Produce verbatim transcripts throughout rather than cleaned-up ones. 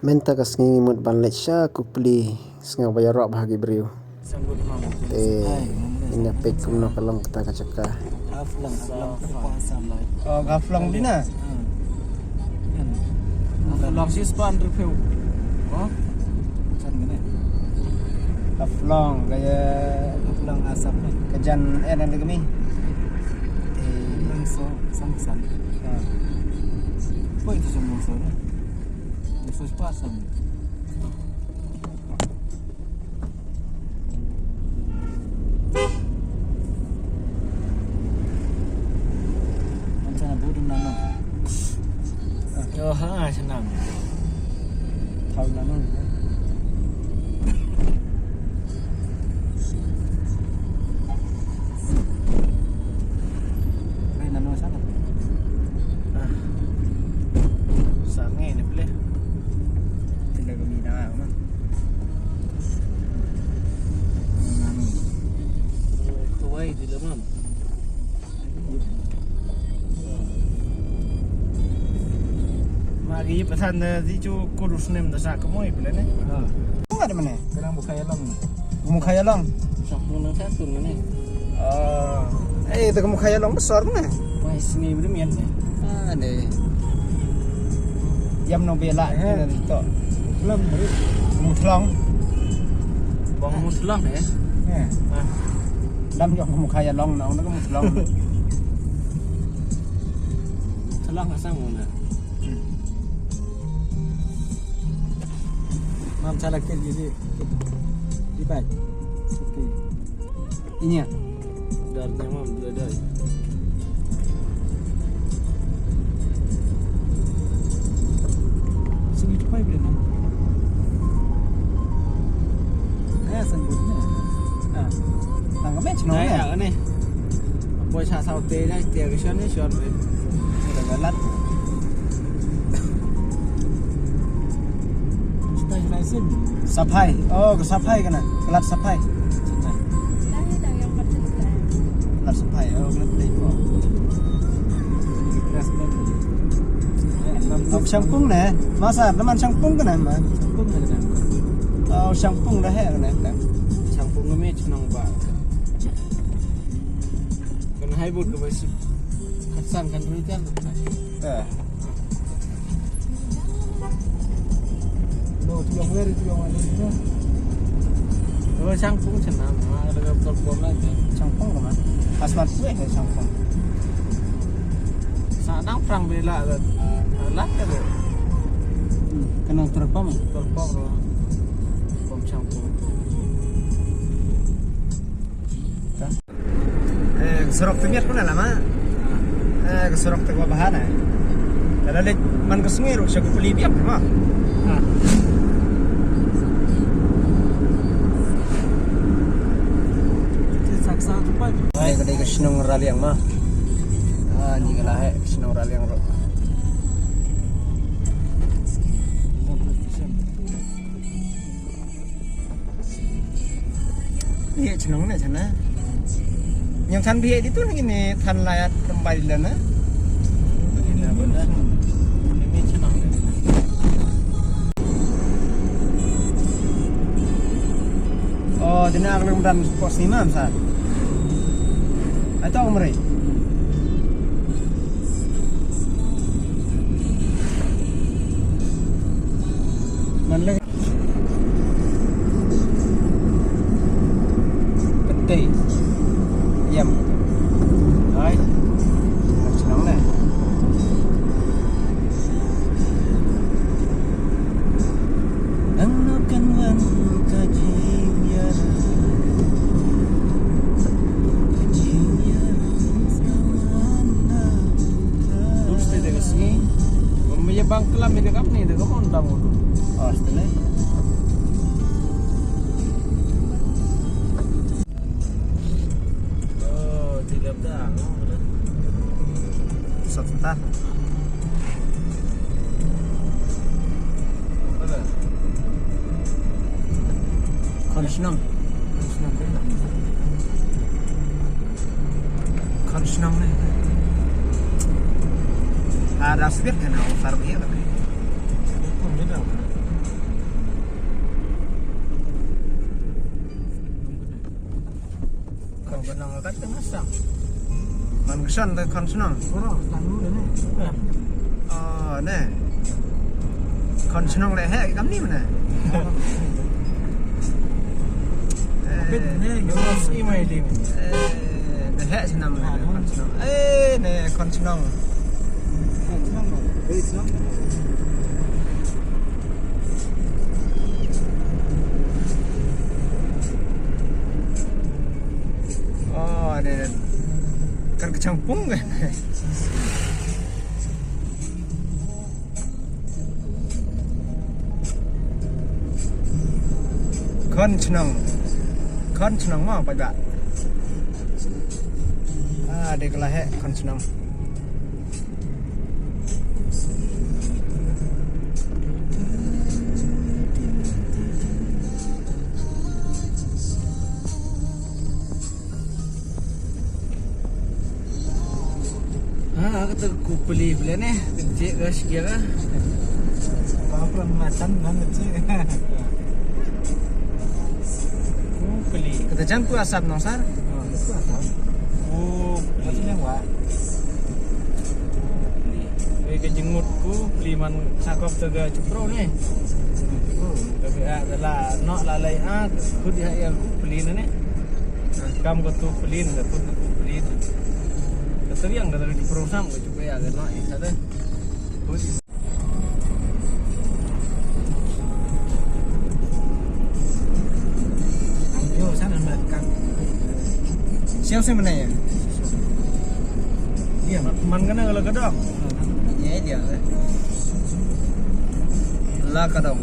Mynta ka sngi ngi mut ban leit sha Kupli, sngew ba ïaroh bha ki briew. Te ngin ïa peit kumno ka long kata ka jaka. Oh, Haflong bina. Haflong. Haflong ka ïa, Haflong Assam. Ka jan eh nan degmi. Te Mungso, Samson. Poi tu Mungso ni. Mungso Assam. Macam apa tu nama? Oh, ha, senang. Tahu nama? Ai, nano sana? Ah. Sangi ni boleh. Tidak kami dah, man. Nano. Tuai di lemam. Magi pesan de di cu kurus nem de sa kemoi boleh ne. Ha. Kau ada mana? Kena buka ya long. Mukha ïa long. Sa pun nang satu ni. Ah. Eh, tu mukha ïa long besar ni. Mai sini boleh mian ni. Ah, ni. Jam no bela ni to. Long. Mutlong. Bang mutlong eh. Eh. Ah. Dam jong mukha ïa long nang nak mutlong. Mutlong asal mana? Mam salah kiri. Di bai. Okey. Ini ya. Dar nyamam dua dai. Sini cepat boleh ni. Eh, sanggup ni. Ah. Tangkap eh, cenong ni. Ni. Apa sah saute ni, tiada kesan ni, kesan ni. Lat. Saphai. Oh, ka Saphai kane. Ka Lat Saphai. Lat Saphai. Oh, ka Lat Saphai. Oh. Shangpung ne. Masa naman shangpung kane ma. Oh, shangpung dah he kane. Shangpung kami chnong ba. Kan hai bud ka basi. Khatsan kan rutan. Eh. No, tu yang where tu yang mana tu? Oh, shangpung sana. Ada ka betul pom lagi. Shangpung ke mana? Asmat tu eh shangpung. Sa nang perang bela lat ka. Kenang terpom. Terpom. Pom shangpung. Eh, ka surok te miat kumne lama. Eh, ka surok te kwah bha ne. Lada leit man ka sngi ruh sha Kupli biang ma. Ai, ka dei ka shnong Raliang ma. Ah, ni ka la heh, shnong Raliang ruh. Bihek chnong ne chana. Nyam than bihek ditu lagi ne than layat tembai lana. Oh, dina ang dan pos ni mam sa. Ato umri. Man lagi. Pete. Yam. Hai. Chnong ne. Nang no kan wan ka jingïa. Ka jingïa. Terus dia tengah sini. Kami ya bang kelam ini kami ni dekat pun dah mutu. Oh, setelah. Oh, tidak dah. Sat sebentar. Khon shnong. Khon shnong ne. Ada speed kan, au sar biar. Man kyrshan te khon shnong. Oh, ne. Khon shnong le he kam ni mane. Eh, ne he shnong mane khon shnong. Eh, ne khon shnong. Oh, ne. Kan kachang pung ke. Khon shnong. Khon shnong mo paidbah. Ah, dei ka la heh khon shnong. Ah, kata ku peli peli ne. Kecil ke sikit ke. Apa pun macam mana kecil. Ku peli. Kata jan ku asap nong sar. Oh, ku peli. Macam yang wah. Peli. Wei ka jingmut ku peli man sakop te ga chupro ne. Chupro. Ka bi a la nok la lai a ku di ha ya ku peli ne ne. Kam ka tu pelin, ka put ka tu pelin. Ka teriang ka tadi diperusam ka cuba ya ka nak ita deh. Yo, sana nak kang. Siapa sih mana ya? Iya, man kena kalau kedok. Ïa, ïa. La ka dong.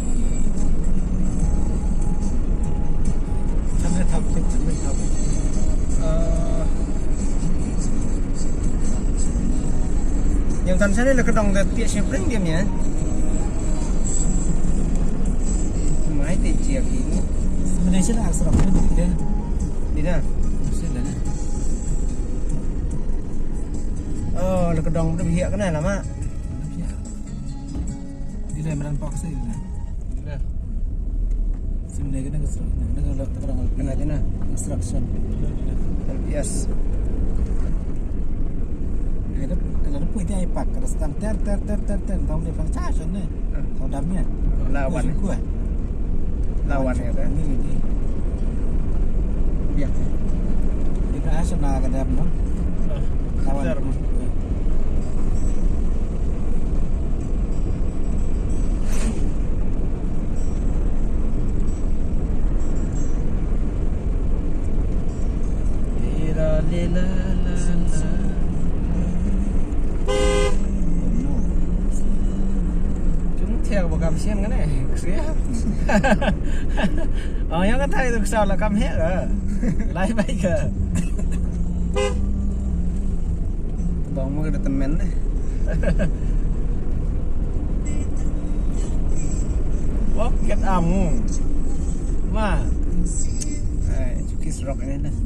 Ïa, tan sani la ka dong da tiak sha pring dia nia. Mai te jiak ini. Sebenarnya sih nak serap tu dia. Di na. Sini lah. Oh, la ka dong da biak kana lama. Di le meran pak sih. Di le. Sim le kena construction. Kena kena construction. Yes. Kena kena pui tiap pak kena stang ter ter ter ter ter tong dia pang cha shen ne. Tong dam ne. Lawan. Kuat. Lawan ya kan. Ini ini. Biak. Kita asal nak ke dam no. Lawan. Jung thiang ba kam sian ngane. Ksia. Oh, yang kata itu kesal lah kam hek. Lai bai ke. Bang mo da temen ne. Wok ket amu. Ma. Ai, cuki surok ini dah.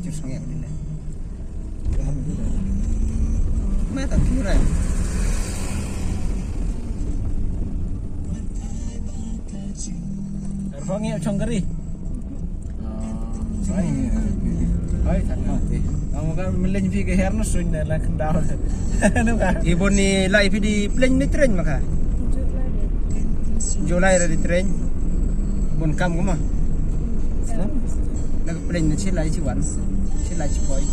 Cus ngek ini dah. Ma tak kira. Erfang ya chong kari. Oi, oi, tang ma te. Kamu kan meleng pi ke her na suin da la kendal. Nu ka? Ibu ni lai pi di plane ni train maka. July ra di train. Bun kam kuma. Na ka plane ni chi lai chi wan. Chi lai chi poi.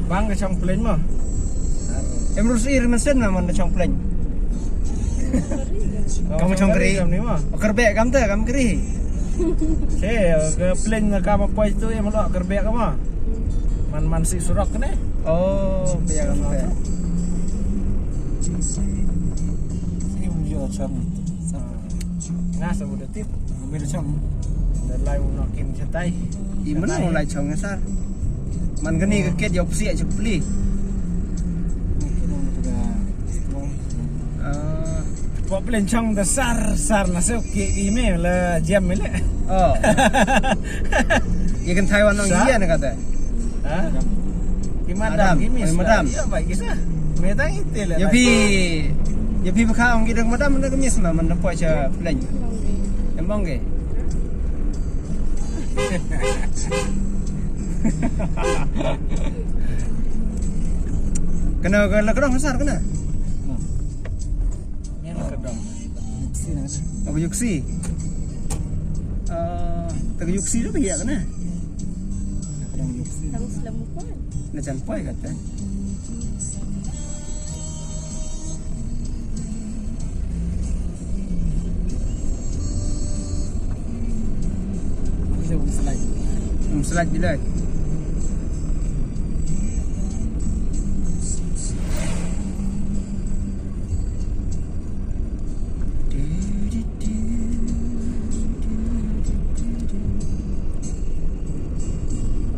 Bang ka chong plane mo. Em rus ir mesen na man ka chong plane. Kam chong kri. Kam ni mo. Karbek kam ta kam kri. Che, ka plane na kam poi tu em lo karbek kam mo. Man man si surok ne. Oh, pia kam ta. Sim yo chong. Nga sa bu da tip. Nga mi da chong. Da lai u nokin chatai. I mana u lai chong nga sar. Man kani ka ket yow psiah chuk pli. Ah. Pop len chong da sar sar na se ki i me la jam me le. Oh. Ye kan Taiwan nong iya na kata. Ha? Ki madam, madam, ki miss, madam. Ya, baik kisah. Metang itil. Ya, pi. Ya, pi, baka ong ki dang madam na ki miss ma man na poi cha plane. Em bang ke. Kane ka la ka dong sar kane. Ka dong. Yuksi na. Oh, yuksi. Ah, ta yuksi tu ya kane. Ka dong yuksi. Tang slem poi. Na jan poi kata. Slide. Hmm, slide bilik.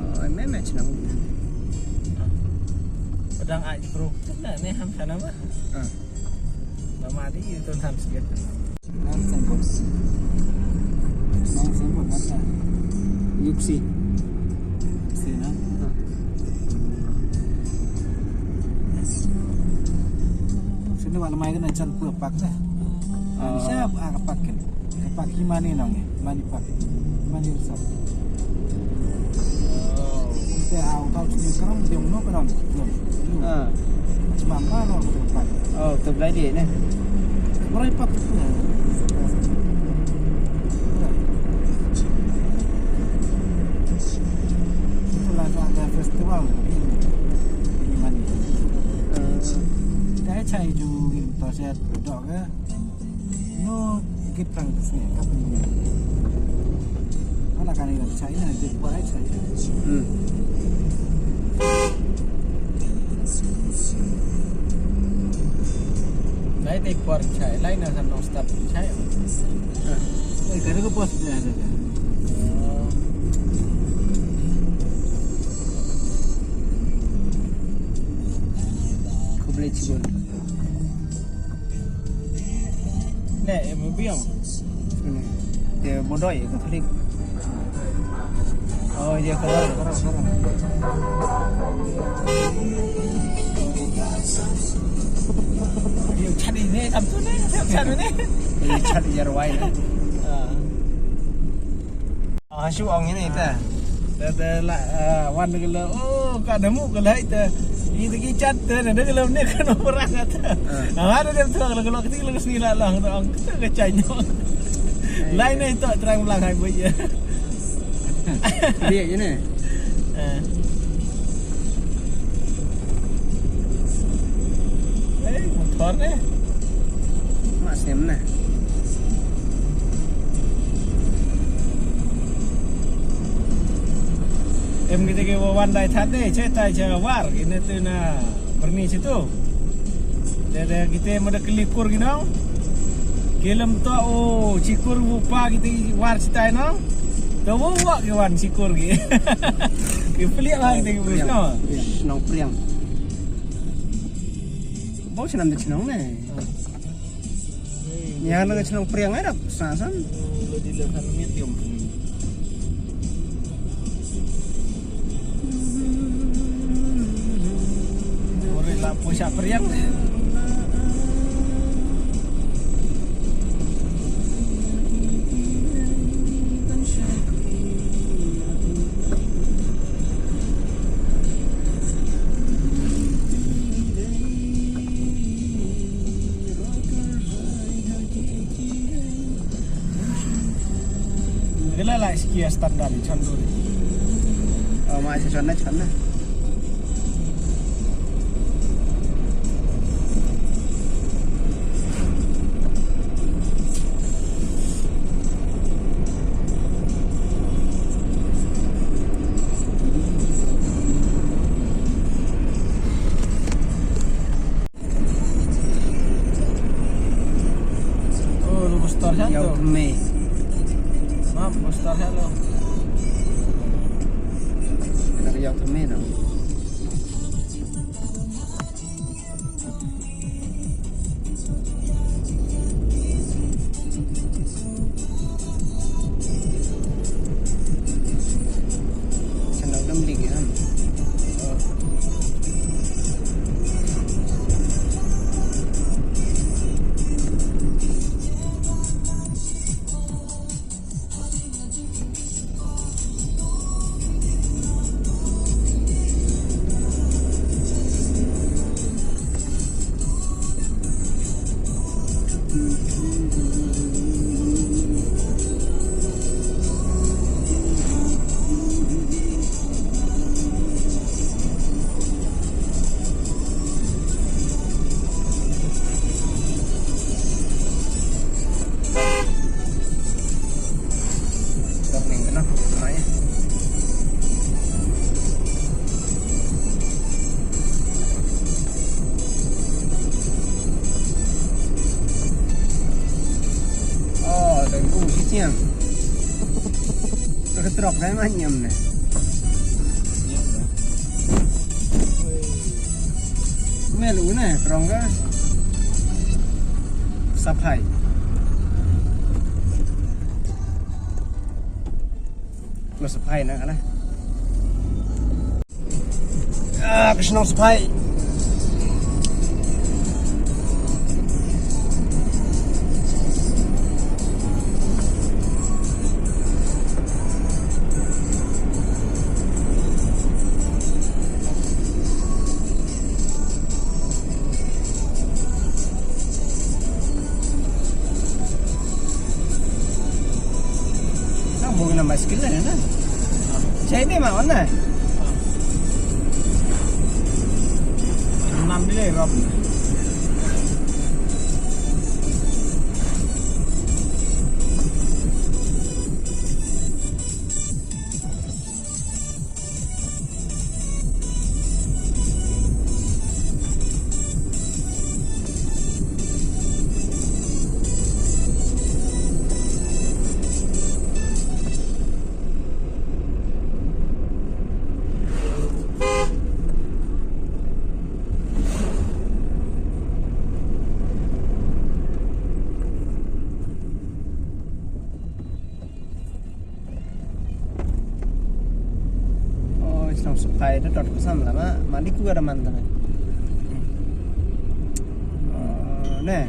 Oh, me me chnong. Padang ai bro. Tena ne ham sana ma. Ah. Mama di itu tan sikit. Nang sembut. Nang sembut mata. Yuksi. Yuksi na. Ah. Sini wala mai kena chan pur pak dah. Ah. Siap ah pak kan. Pak Himani nang ni, Himani Pak. Himani Resort. Te au tau sini kerang dia meno kerang. Ah. Cuma apa no kerang Pak. Oh, tu belai dia ni. Berai Pak tu. Itulah ada festival Himani. Ah. Dah cai ju gitu saya dok ke. No, git tang sini, kap ni. Ala kani la China, dia buat ai China. Hmm. Lai te por China, lai na san no start China. Ah. Ai, kada ko pos dia ada kan. Khublei chibun. Ne, em biang. Sini. Dia bodoi Katolik. Oh, dia korang, korang, korang. Dia chat ini, kam tu ni, chat ini. Dia chat dia ruai ni. Ah. Ah, shu ong ine ita. Te, te la, ah, wan de la, oh, ka demu ke la ita. Ita ki chat te, de la ne ka no perang ita. Ah. Ah, de tu la, la, la, la, sini la, la, ong, kita ke chat no. Lain ne ita terang belang hai boy ya. Dia je ne. Ah. Eh, motor ne. Mak sem ne. Em kita ke wan dai that de, che tai che war, kine tu na berni situ. Te, te kita mada kelikur ginong. Kelem to, oh, chikur bupa kita war sitai nong. To wo wa ke wan chikur ke. Ke pelik lah kita ke bus no. Nong Priang. Bau senam de chnong ne. Ïa, la ka chnong Priang ai dap sa san. Ore la poi sha Priang. Gila la skia standar chan duri. Oh, ma sa chon na chon na. Oh, lu bus star satu. Ïa, u tme. Mam, bus star satu. Kena ïa, u tme dong. Sandal dam dik ya. Niam. Ka trok dai ma niam ne. Niam ne. Mel u ne krong ka. Saphai. Lo saphai na kana. Ah, ka shnong Saphai. Nang bung na bicycle na na. Chai de ma wan na. Nam le ram. Oh, shnong Saphai te dot ka sam lama, mani ku ada man tane. Oh, ne.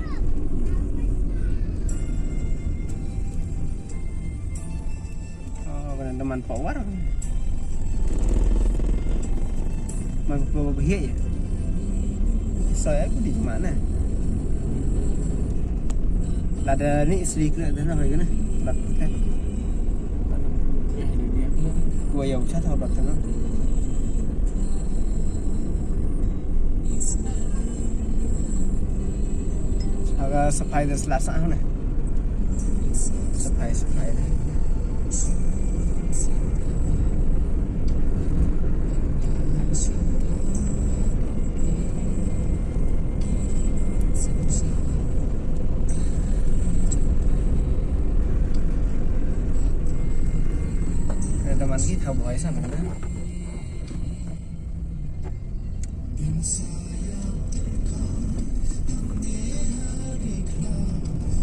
Oh, kena teman power. Man ko ba hiya ya. Sa ya ku di mana? Lada ni sli kena dah nak kena. Bak kan. Ku ya ucah tau bak tengah. Aga Saphai da Selasa ne. Saphai, Saphai. Ada man ki thaw bhoi sa na.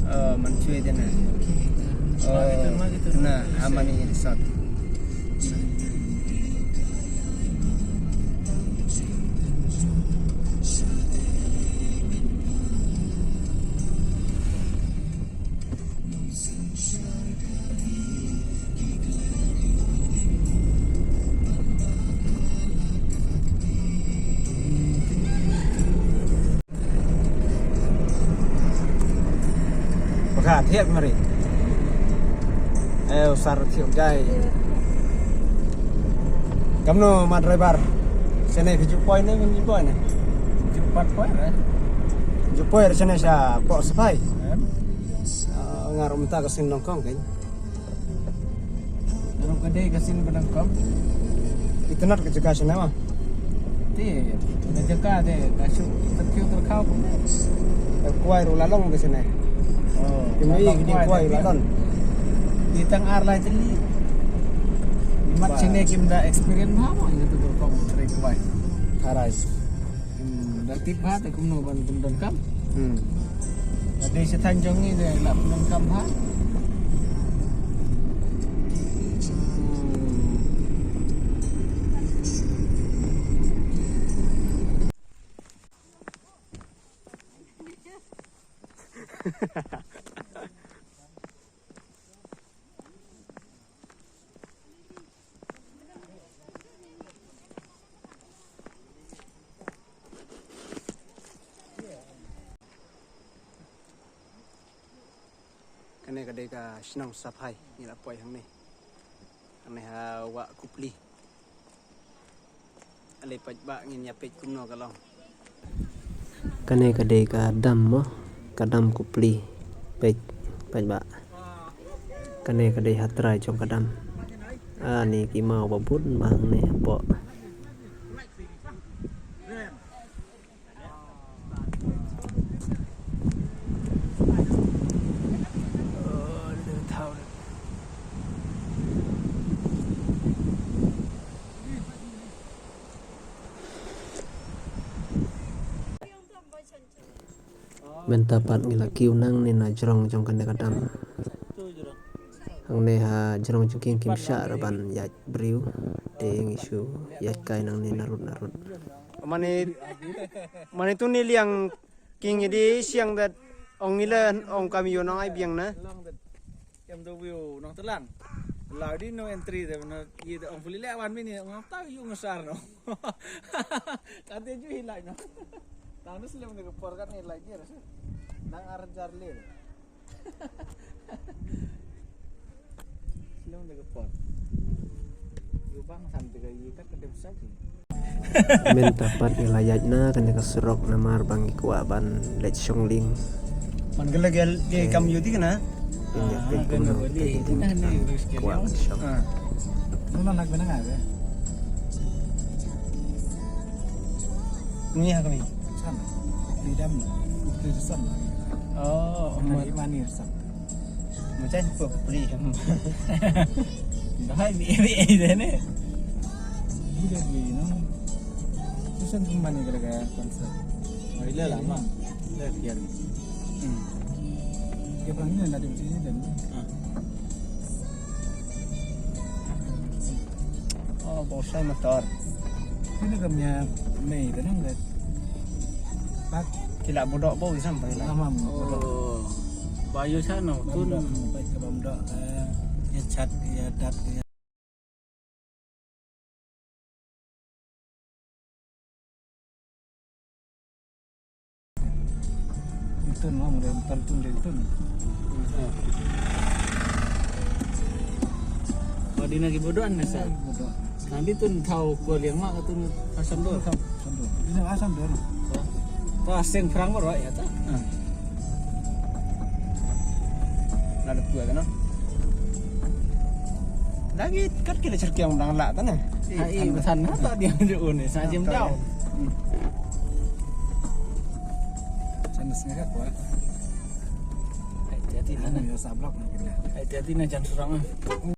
Oh, man chui dia na. Oh, na, Harmony Resort. Baka thiap mari. Eh, usar thiap jai. Kamno ma driver? Sene phi ju poi ne, phi ju poi ne? Ju pat poi ne? Ju poi re sene sha Pok Saphai. Em? Ah, ngar mynta ka sien nyngkong kan. Ngar ka dei ka sien nyngkong. Itynnat ka jaka sene ma. Te, ka jaka te, ka shu tyrkhiew tyrkhaw pun. Ka kwai ruh la long ka sene. Oh, ki mei ki kwai ruh la don. Ki tang ar lai tylli. Mat sene kim da experience bha mo, ina tu ko kom trai kwai. Arai. Hmm, da tip bha te kumno ban pyndonkam. Hmm. Ba dei sha thaiñ jong ngi dei la pyndonkam bha. Hmm. Kane ka dei ka shnong Saphai, ngi la poi hangne. Hangne ha Wah Kupli. Ale paidbah ngin ïa peit kumno ka long. Kane ka dei ka dam mo, ka dam Kupli. Peit, paidbah. Kane ka dei ha trai jong ka dam. Ani ki maw ba bun bang ne hapoh. Mynta pat ngi la kiew nangne na jrong jong kane ka dam. Hangne ha jrong jong ki kim shah ruh ban ïaid briew. Te ngi shu ïaid kai nangne narud narud. Mane, mane tu ni liang king idi siang dat ong ila ong kam ïoh nang ai biang na. M W Nongtlang. Lau di no entry de no ye de ong puli le wan mini ong ta yu ngasar no. Kate ju hilai no. Tang slem de por kan hilai je. Nang ar jar le. Slem de por. Yu bang san de ye kat kedem sa ji. Mynta pat ngi la ïaid na kane ka surok namar ba ngi kwah ban leit shong lieng. Man ka lagel ke kam yu ti kana. Ynda phi kumno te ki dei ki kwah ban shong. Nuna nak bena nga ke. Ngi ha kami. San. Ni dam. Itu san. Oh, mani mani san. Macam apa beli? Dah ni ni ni. Budak ni no. Tusan tu mana kira-kira konser. Oh, ila lama. Ila biar. Hmm. Dia panggil nak di sini dan. Ah. Oh, bosai motor. Ini kami ni, tenang deh. Pak. Kila budok bau sampai lah. Amam budok. Oh. Bayu sana tun. Budok, baik ke budok. Eh, ya chat, ya dat, ya. Itun, mam, dia betul tun, dia itun. Oh, di nagi bodohan masa. Bodoh. Nanti tun tau ko liang mak tun asam dor. Asam dor. Ini asam dor. To asing perang baru ya ta. Lada kuat kan? Lagi kat kita cerkiang dang lak kan? Ai, pesan apa dia tunjuk ni? Sa jam tau. Sana sengaja kuat. Ai, jadi mana? Anu ya sablak mungkin. Ai, jadi na jan surang ah.